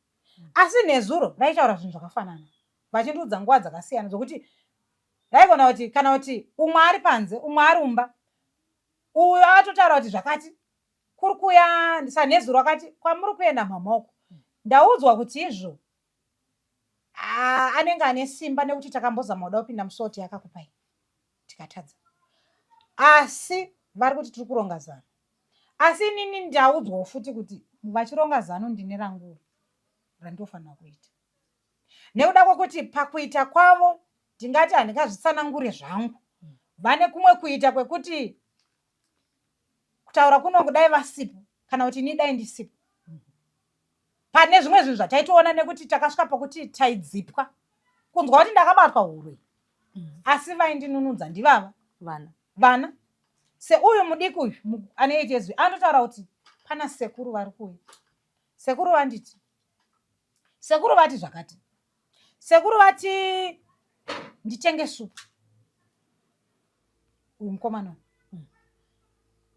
asi nezuro vaitaura zvinhu zvakafanana vachindiudza nguva dzakasiyana zvokuti raigona kuti kana kuti umwe ari panze umwe ari umba uyu atotaura kuti zvakati kuri kuya sanezuro akati kwamuri kuenda mhamha uko ndaudzwa kuti izvo anenge ane simba nekuti takambozama kuda kupinda musoti yakakupai tikatadza asi vari kuti tiri kuronga zano asi inini ndaudzwawo futi kuti vachironga zano ndine rangu randinofanira kuita nekuda kwekuti pakuita kwavo ndingati handingazvitsanangure zvangu vane kumwe kuita kwekuti kutaura kuno kudai vasipo kana kuti ini dai ndisipo pane zvimwe zvinhu zvataitoona nekuti takasvika pokuti taidzipwa kunzwa kuti ndakabatwa hurwe asi vaindinunudza ndivava vana vana seuyu mudiki uyu ane 8 years anototaura kuti pana sekuru vari kuuya sekuru vanditi sekuru vati zvakati sekuru vati nditenge supu uyu mukomana uyu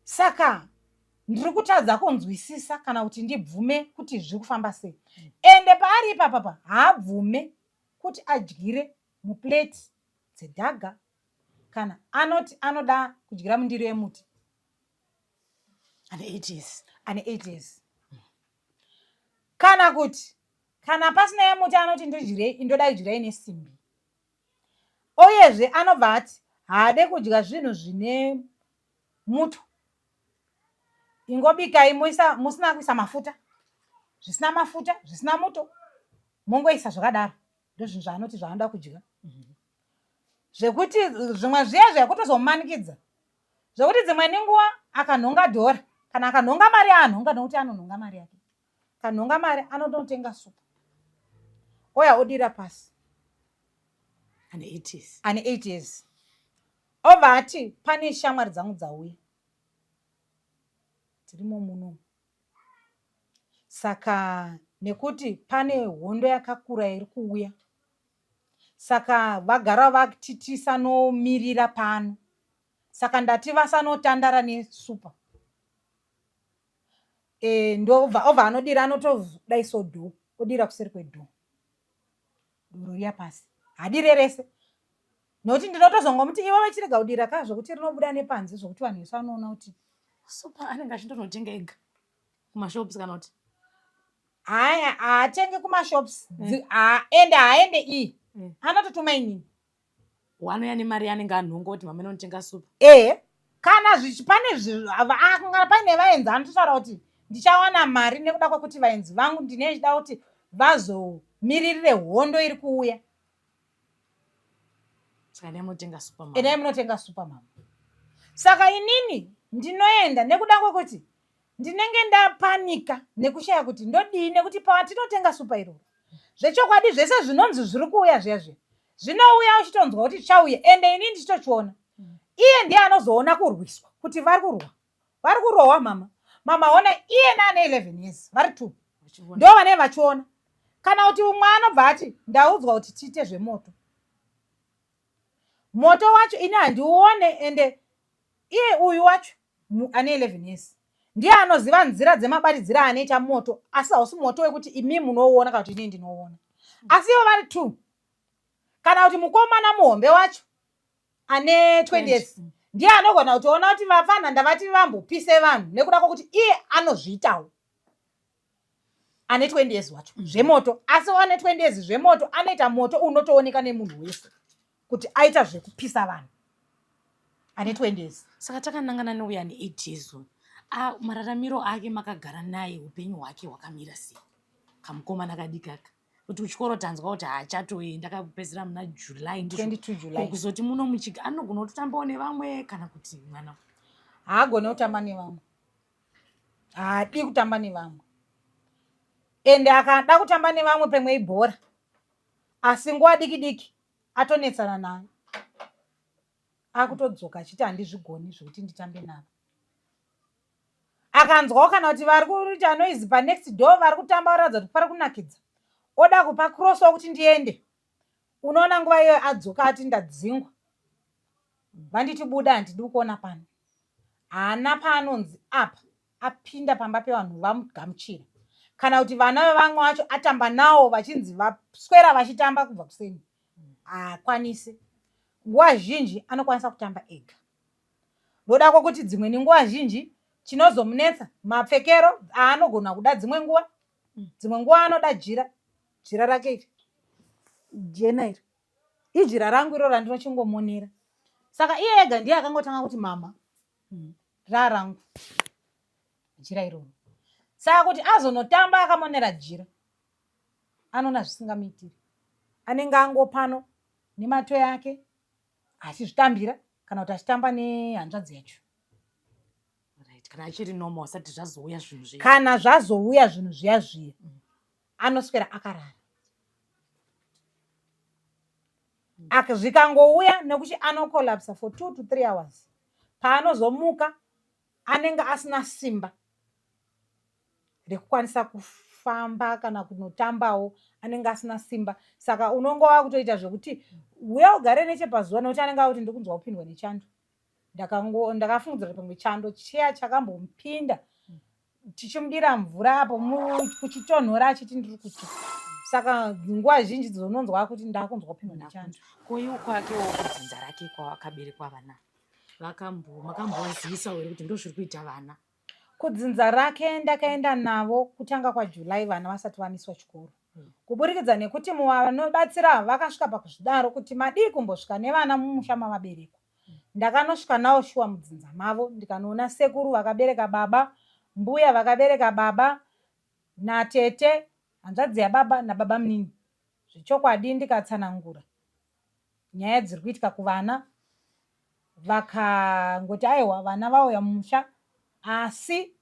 saka ndiri kutadza kunzwisisa kana kuti ndibvume kuti zviri kufamba sei ende paari ipapapa haabvume kuti adyire muplate dzedhaga kana anoti anoda kudyira mundiro yemuti ane 8 years ane 8 years kana kuti kana pasina yemuti anoti ndodyirei ndoda kudyira ine simbi Uyezve anobva ati haade kudya zvinhu zvine muto. Ingobikai moisa musina kuisa mafuta. Zvisina mafuta, zvisina muto. Mongoisa zvakadaro. Ndozvinhu zvaanoti zvaanoda kudya. Zvekuti zvimwe zviya zviya kutozomumanikidza. Zvekuti dzimweni nguva akanhonga dhora kana akanhonga mari yaanhonga nokuti anonhonga mari yake. Akanhonga mari anototenga supu. Oya odira pasi. Ane 8 years. Ane 8 years. Obva ati pane shamwari dzangu dzauya. Tirimo muno. Saka nekuti pane hondo yakakura iri kuuya. Saka vagara vati tisanomirira pano. Saka ndati vasanotandara nesupa. E, ndobva obva anodira anotodai so door odira kuseri kwedoor. Doro riya pasi. Hadire rese. Nokuti ndinotozongomuti iwe vachirega kudira ka zvokuti rinobuda nepanze zvokuti vanhu vese vanoona kuti Supa anenge achindonotenga ega kumashops kana kuti haya haatenge kumashops ende haaende iyi anototuma inini. Wanouya nemari yaanenge anhonga kuti mama inonotenga supa. Ehe kana zvichi pane kana paine vaenzi anototaura kuti ndichawana mari nekuda kwekuti vaenzi vangu ndine ndichida kuti vazomiririre hondo iri kuuya. Saka endai munotenga supa mama. Endai munotenga supa mama. Saka inini ndinoenda nekuda kwekuti ndinenge ndapanika nekushaya kuti ndodii nekuti patinotenga supa iroro zvechokwadi zvese zvinonzi zviri kuuya zviya zviya zvinouya uchitonzwa kuti chauya ende ini ndichitochiona iye ndiye anozoona kurwiswa kuti vari kurwa vari kurohwa mama mama ona iye naane 11 years vari two ndo vanee vachiona kana kuti umwe anobva ati ndaudzwa kuti tiite zvemoto moto wacho ini handiuone ende iye uyu wacho ane 11 years. Ndiye anoziva nzira dzemabatidziro anoita moto, asi hausi moto wekuti imi munouona kana kuti inini ndinouona. Asi ivo vari two, kana kuti mukomana muhombe wacho ane 20 years ndiye anogona kutoona kuti vapfanha ndavati vambopise vanhu nekuda kwokuti iye anozviitawo ane 20 years wacho zvemoto. Asi ane 20 years zvemoto anoita moto unotooneka nemunhu wese kuti aita zvekupisa vanhu ane 20 years. Saka takanangana neuya ane 8 years uyu, mararamiro ake makagara naye, upenyu hwake hwakamira sei, kamukomana kadikaka? Kuti kuchikoro tanzwa kuti haachatoenda, akapedzisira muna July. 22 July. Kuzoti muno muchiga anogona kutotambawo nevamwe kana kuti mwana? Haagone kutamba nevamwe, haadi kutamba nevamwe, ende akada kutamba nevamwe pamwe ibhora, asi nguva diki diki atonetsana nayo, akutodzoka achiti handizvigoni zvekuti nditambe navo. Akanzwawo kana kuti vari kuita noise panext door, vari kutamba varatidza kuti pari kunakidza, oda kupa cross kuti ndiende, unoona nguva iyoyo adzoka ati ndadzingwa, vanditi buda, handidi kuona pano. Haana paanonzi apa apinda pamba pevanhu vamugamuchira, kana kuti vana vevamwe vacho atamba nawo vachinzi vaswera vachitamba kubva kuseni, haakwanisi. Nguva zhinji anokwanisa kutamba ega. Ndoda kwokuti dzimweni nguva zhinji chinozomunetsa mapfekero aanogona kuda. Dzimwe nguva anoda jira rake iri jena, iri ijira rangu iro randinochingomonera. Saka iye ega ndiye akangotanga kuti mama, rarangu jira iroro. Saka kuti azonotamba akamonera jira, anoona zvisingamuitiri. Anenge angopano nematoyi ake achizvitambira, kana kuti achitamba nehanzvadzi yacho. Right, kana achiri normal asati zvazouya zvinhu zviya. Kana zvazouya zvinhu zviya zviya, anoswera akarara. Zvikangouya nekuti anocollapsa for 2 to 3 hours. Paanozomuka anenge asina simba rekukwanisa kufamba kana kunotambawo, anenge asina simba. Saka unonge wakutoita zvekuti uya ugare nechepazuva, nekuti anenge akuti ndikunzwa kupindwa nechando. Ndakafungidzira kuti pamwe chando chiya chakambomupinda tichimudira mvura apo kuchitonhora, achiti ndiri kutsva. Saka nguva zhinji dzononzwa kuti ndakunzwa kupindwa nechando. Koiwo kwakewo kudzinza rake kwavakaberekwa vana, makambovazivisawo here kuti ndo zviri kuita vana? Kudzinza rake ndakaenda navo kutanga kwaJuly, vana vasati vamiswa chikoro, kuburikidza nekuti muvanobatsira vakasvika pakuzvidaro kuti madii kumbosvika nevana mumusha mavaberekwa. Ndakanosvika nawo shuwa mudzinza mavo, ndikanoona sekuru vakabereka baba, mbuya vakabereka baba, natete hanzvadzi yababa, nababa munini zvechokwadi. Ndikatsanangura nyaya dziri kuitika kuvana, vakangoti aiwa, vana vauya mumusha, asi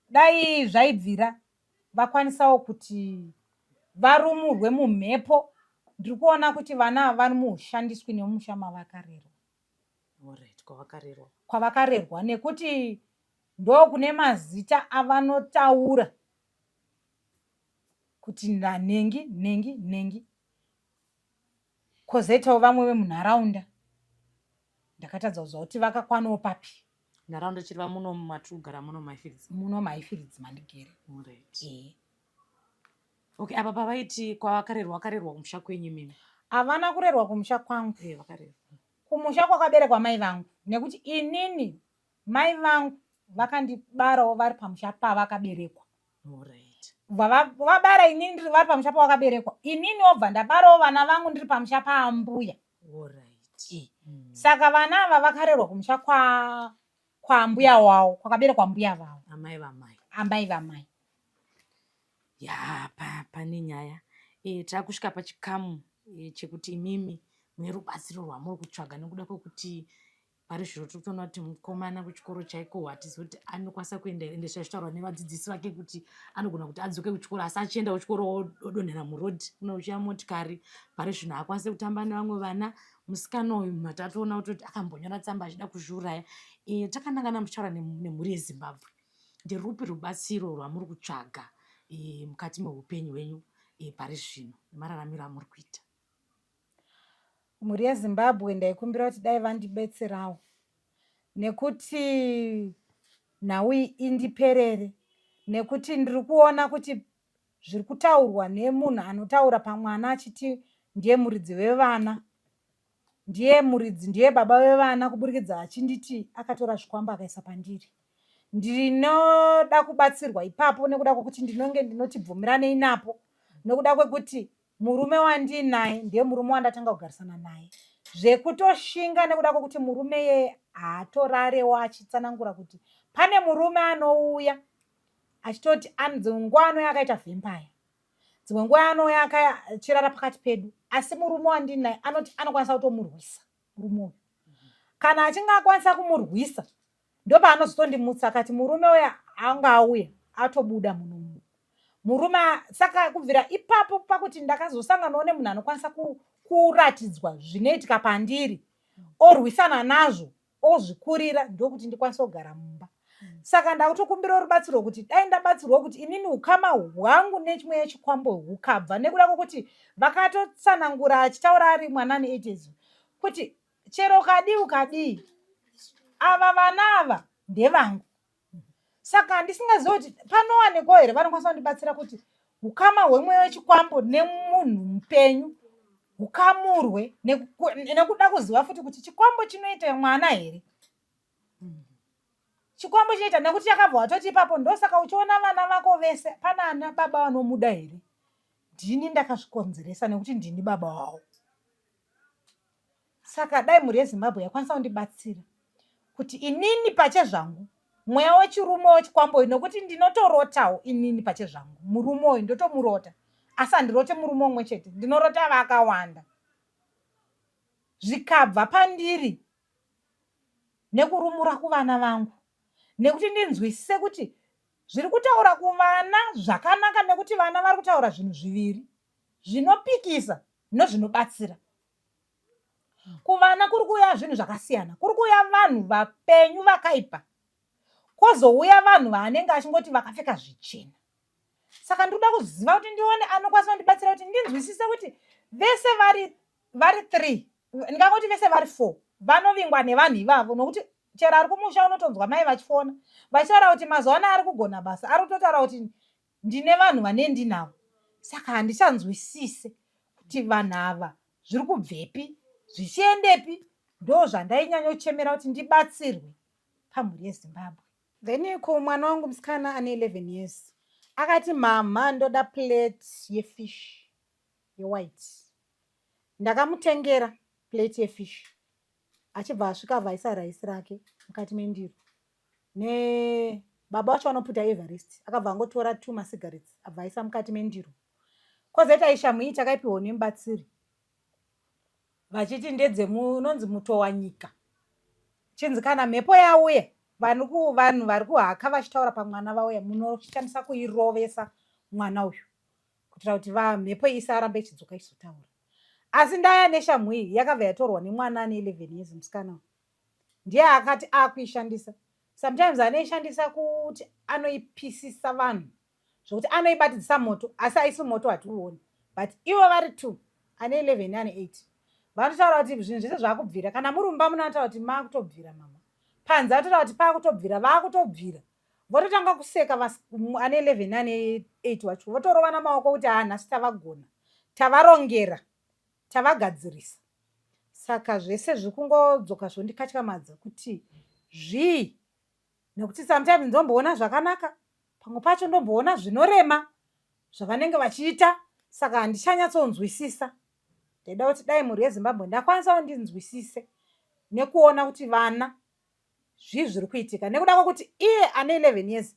dai zvaibvira vakwanisawo kuti varumurwe mumhepo. Ndiri kuona kuti vana ava vari muushandiswi nemusha mavakarerwa. Alright, kwavakarerwa. Kwavakarerwa, nekuti ndokune mazita avanotaura kuti ndanhengi nhengi nhengi. Kwozoitawo vamwe vemunharaunda, ndakatadza kuziva kuti vakakwanawo papi. Nharaunda chiriva muno matiri kugara muno maHighfields? Muno maHighfields mandigere. Alright. Okay, apa pavaiti kwavakarerwa, vakarerwa kumusha kwenyu imimi? Havana kurerwa kumusha kwangu. Vakarerwa kumusha kwakaberekwa mai vangu, nekuti inini mai vangu vakandibarawo vari pamusha pavakaberekwa. Vabara inini ndiri vari pamusha pavakaberekwa, inini obva ndabarawo vana vangu ndiri pamusha paambuya. Saka vana ava vakarerwa kumusha kwaambuya wavo, kwakaberekwa mbuya vavo. Amai vamai. Amai vamai. Ya, pane nyaya. Taakusvika pachikamu chekuti imimi mune rubatsiro rwamuri kutsvaga, nekuda kwekuti pari zvino tiri kutoona kuti mukomana kuchikoro chaiko hatizivi kuti anokwanisa kuenda. Ende zvazvitaurwa nevadzidzisi vake kuti anogona kuti adzoke kuchikoro, asi achienda kuchikoro odonhera murodhi, unouchiya motikari. Pari zvino haakwanisi kutamba nevamwe vana. Musikana uyu matatoona kutoti akambonyora tsamba achida kuzviuraya. Takanangana muchitaura nemhuri yeZimbabwe, nderupi rubatsiro rwamuri kutsvaga mukati meupenyu hwenyu pari zvino nemararamiro amuri kuita? Mhuri yeZimbabwe, ndaikumbira kuti dai vandibetserawo, nekuti nhau iyi indiperere nekuti ndiri kuona kuti zviri kutaurwa nemunhu anotaura pamwana achiti ndiye muridzi wevana, ndiye muridzi, ndiye baba vevana kuburikidza achinditi akatora zvikwambo akaisa pandiri. Ndinoda kubatsirwa ipapo nekuda kwekuti ndinonge ndinoti bvumiranei napo nekuda kwekuti murume wandiinaye ndiye murume wandatanga kugarisana naye zvekutoshinga nekuda kwekuti murume yeye haatorarewo achitsanangura kuti pane murume anouya achitoti dzimwe nguva anouya akaita vampire dzimwe nguva anouya akachirara pakati pedu asi murume wandinaye anoti anokwanisa kutomurwisa murume uyu kana achinge akwanisa kumurwisa ndopaanozotondimutsa akati murume uya anga auya atobuda munomu murume saka kubvira ipapo pakuti ndakazosanganawo nemunhu anokwanisa kuratidzwa zvinoitika pandiri orwisana nazvo ozvikurira ndokuti ndikwanise kugara mumba saka ndakutokumbirawo rubatsiro kuti dai ndabatsirwa kuti inini ukama hwangu nechimwe yechikwambo hukabva nekuda kwekuti vakatotsanangura achitaura ari mwana ane 8 years kuti chero ukadii ukadii ava vana ava ndevangu saka ndisingazivi kuti panowanikwawo here vanokwanisa kundibatsira kuti ukama hwemweya wechikwambo nemunhu mupenyu hukamurwe nekuda kuziva futi kuti chikwambo chinoita mwana here chikwambo chinoita nekuti chakabva watoti ipapo ndosaka uchiona vana vako vese pana ana baba vanomuda here ndini ndakazvikonzeresa nekuti ndini baba wavo Saka dai mhuri yeZimbabwe yakwanisa kundibatsira kuti inini pachezvangu mweya wechirume wechikwambo uyu nokuti ndinotorotawo inini pachezvangu murume uyu ndotomurota asi handirote murume umwe chete ndinorota vakawanda zvikabva pandiri nekurumura kuvana vangu nekuti ndinzwisise kuti zviri kutaura kuvana zvakanaka nekuti vana vari kutaura zvinhu zviviri zvinopikisa nozvinobatsira Kuvana kuri kuuya zvinhu zvakasiyana. Kuri kuuya vanhu vapenyu vakaipa. Kozouya vanhu vaanenge achingoti vakapfeka zvichena. Saka ndinoda kuziva kuti ndione anokwanisa kundibatsira kuti ndinzwisise kuti vese vari vari three ndingangoti vese vari four vanovingwa nevanhu ivavo nokuti chero ari kumusha unotonzwa mai vachifona vachitaura kuti mazuva ano ari kugona basa ari kutotaura kuti ndine vanhu vane ndinavo saka handichanzwisise kuti vanhu ava zviri kubvepi zvichiendepi ndo zvandainyanyochemera kuti ndibatsirwe pamhuri yeZimbabwe. Then ko mwana wangu musikana ane 11 years akati mhamha ndoda plate yefish yewhite. Ndakamutengera plate yefish achibva asvika abva aisa raisi rake mukati mendiro ne baba vacho vanoputa Everest akabva angotora two macigarettes abva aisa mukati mendiro Kozoita ishamhu iyi takaipiwa nemubatsiri vachiti ndedzemunonzi mutowanyika chinzi kana mhepo yauya vanhu vari kuhaka vachitaura pamwana vauya munoshandisa kuirovesa mwana uyu kuitira kuti mhepo iyi isarambe ichidzoka ichizotaura asi ndaya neshamhu iyi yakabva yatorwa nemwana ane 11 years musikana uyu ndiye akati akuishandisa sometimes anoishandisa kuti anoipisisa vanhu zvokuti anoibatidzisa moto asi haisi moto hatiuoni but ivo vari two ane 11 neane 8 vanotaura kuti zvinhu zvese zvakubvira kana muri mumba munotaura kuti makutobvira mama panze vatotaura kuti pakutobvira vakutobvira vototanga kuseka ane 11 neane 8 wacho votorovana maoko kuti haa nhasi tavagona tavarongera tavagadzirisa saka zvese zviri kungodzoka zvondikatyamadza kuti zvii nekuti sometimes ndomboona zvakanaka pamwe pacho ndomboona zvinorema zvavanenge vachiita saka handichanyatsonzwisisa ndaida kuti dai mhuri yezimbabwe ndakwanisawo ndinzwisise nekuona kuti vana zvii zviri kuitika nekuda kwekuti iye ane 11 years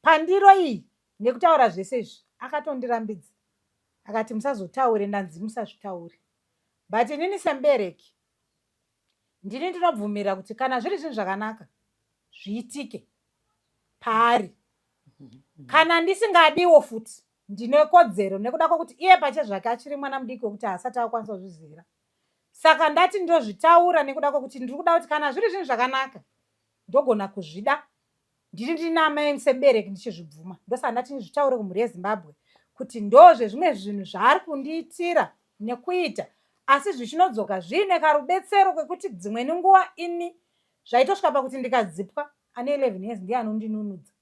pandiro iyi nekutaura zvese izvi akatondirambidza akati musazotaure ndanzi musazvitaure but inini semubereki ndini ndinobvumira kuti kana zviri zvinhu zvakanaka zviitike paari kana ndisingadiwo futi ndine kodzero nekuda kwekuti iye pache zvake achiri mwana mudiki wekuti haasati akwanisa kuzvizivira saka ndati ndozvitaura nekuda kwekuti ndiri kuda kuti kana zviri zvinhu zvakanaka ndogona kuzvida ndini ndina amai semubereki ndichizvibvuma ndosaka ndati ndizvitaure kumhuri yezimbabwe kuti ndozvezvimwe zvinhu zvaari kundiitira nekuita asi zvichinodzoka zviine karubetsero kwekuti dzimweni nguva ini zvaitosvika pakuti ndikadzipwa Ane 11 years ndiye anondinunudza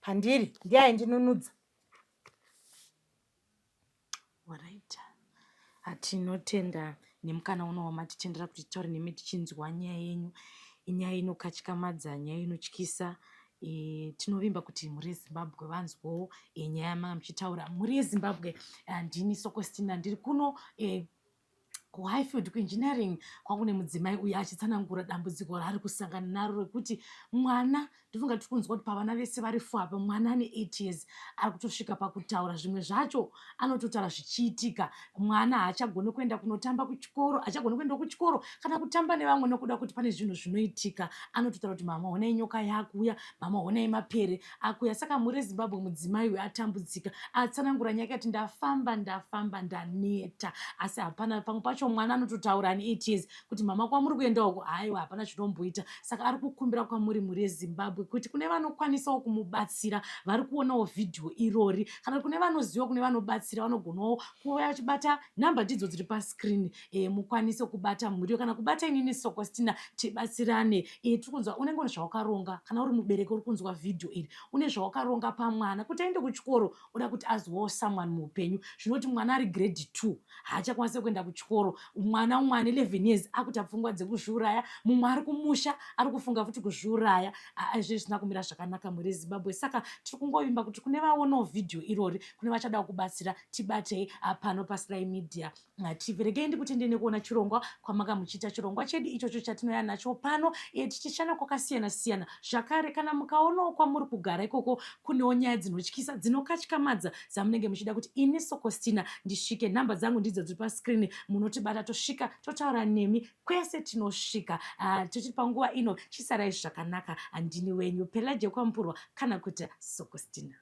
pandiri, ndiye aindinunudza. Alright. Tinotenda nemukana uno wamatitendera kuti titaure nemi tichinzwa nyaya yenyu. Inyaya inokatyamadza, nyaya inotyisa. Tinovimba kuti mhuri yeZimbabwe vanzwawo nyaya yamanga muchitaura. Mhuri yeZimbabwe, ndini Sokostina, ndiri kuno kuHighfield kuengineering kwangu nemudzimai uyu achitsanangura dambudziko raari kusangana naro rekuti mwana, ndofunga tiri kunzwa kuti pavana vese vari four apa, mwana ane 8 years ari kutosvika pakutaura zvimwe zvacho, anototaura zvichiitika. Mwana haachagoni kuenda kunotamba kuchikoro, haachagoni kuenda kuchikoro kana kutamba nevamwe nokuda kuti pane zvinhu zvinoitika. Anototaura kuti, "Mama, honai nyoka yakuuya, mama, honai mapere akuuya." Saka mhuri yeZimbabwe, mudzimai uyu atambudzika, atsanangura nyaya yake ati, "Ndafamba, ndafamba, ndaneta, asi hapana." Pamwe pacho mwana anototaura ane 8 years kuti, "Mama, kwamuri kuenda uko, haiwa, hapana chinomboita." Saka ari kukumbira kwamuri, mhuri yeZimbabwe, kuti kune vanokwanisawo kumubatsira, vari kuonawo vhidhiyo irori, kana kune vanoziva kune vanobatsira, vanogonawo kuuya vachibata nhamba ndidzo dziri pascreen, mukwanise kubata mhuriyo kana kubata inini Sokostina, tibatsirane. Tiri kunzwa unenge une zvawakaronga. Kana uri mubereki uri kunzwa vhidhiyo iri, une zvawakaronga pamwana kuti aende kuchikoro, uda kuti azowawo someone muupenyu. Zvinoti mwana ari grade 2 haachakwanisi kuenda kuchikoro, mwana umwe ane 11 years akuita pfungwa dzekuzviuraya, mumwe ari kumusha ari kufunga futi kuzviuraya. Izvi zvisina kumira zvakanaka, mhuri yeZimbabwe. Saka tiri kungovimba kuti kune vaonawo vhidhiyo irori, kune vachada kubatsira, tibatei pano paSly Media TV. Regai ndikutendei nekuona chirongwa kwamanga muchiita, chirongwa chedu ichocho chatinouya nacho pano, tichishanda kwakasiyana siyana. Zvakare, kana mukaonawo kwamuri kugara ikoko kunewo nyaya dzinotyisa, dzinokatyamadza, dzamunenge muchida kuti ini Sokostina ndisvike, nhamba dzangu ndidzo dziri pascreen. Munotibata, tosvika, totaura nemi kwese tinosvika. Tichiri panguva ino, chisarai zvakanaka. Handini wenyu Pelaje Kwamupurwa kana kuti Sokostina.